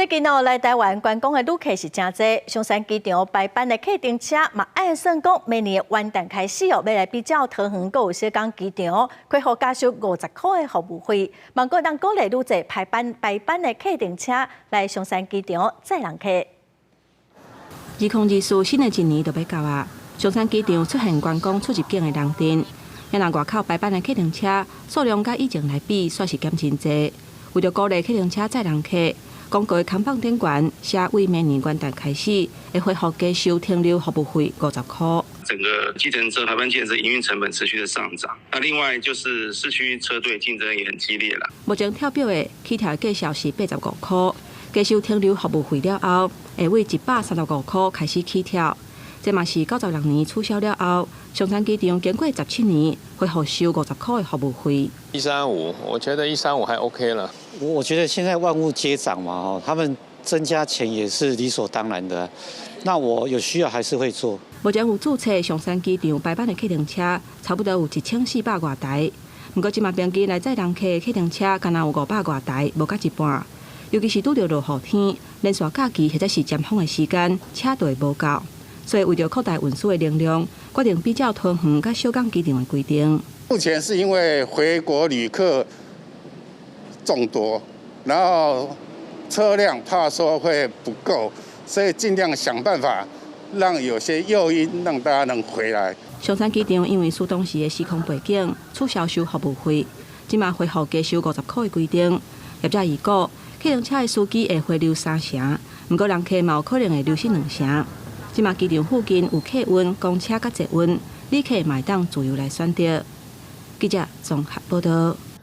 最近哦，來台灣觀光的旅客是誠濟，松山機場排班的客運車嘛，按算講明年元旦開始哦，欲來比照桃園閣有小港機場，恢復加收五十箍的服務費，嘛閣當鼓勵愈濟排班的客運車來松山機場載人客。2024新的一年就欲到啊！松山機場出現觀光出入境的人陣，若外口排班的客運車數量佮以前來比，煞是減真濟。為著鼓勵客運車載人客，廣告的看板頂懸寫為明年元旦開始，會恢復加收停留服務費五十箍。整個計程車排班計程車營運成本持續的上漲，那另外就是市區車隊競爭也很激烈啦。目前跳表的起跳價數是85箍，加收停留服務費了後，會為135箍開始起跳。這嘛是96年取消了後，松山機場經過17年恢復收五十箍的服務費。一三五，我覺得一三五還 OK 了。我覺得現在萬物皆漲嘛，吼，他們增加錢也是理所當然的。那我有需要還是會做。目前有註冊松山機場排班的客運車，差不多有1400外台。毋過這馬平均來載人客的客運車，干焦有500外台，無夠一半。尤其是拄著落雨天、連續假期或者是尖峰的時間，車隊無夠。所以為著擴大運輸的能量，決定比照桃園佮小港機場的規定。目前是因為回國旅客眾多，然後車輛怕說會不夠，所以盡量想辦法讓有些誘因讓大家能回來。松山機場因為受當時的時空背景，取消收服務費，這馬恢復加收五十箍的規定。業者預估，客運車的司機會回流三成，毋過人客嘛有可能會流失兩成。這馬機場附近有客運、公車佮捷運，旅客嘛會當自由來選擇。記者綜合報導。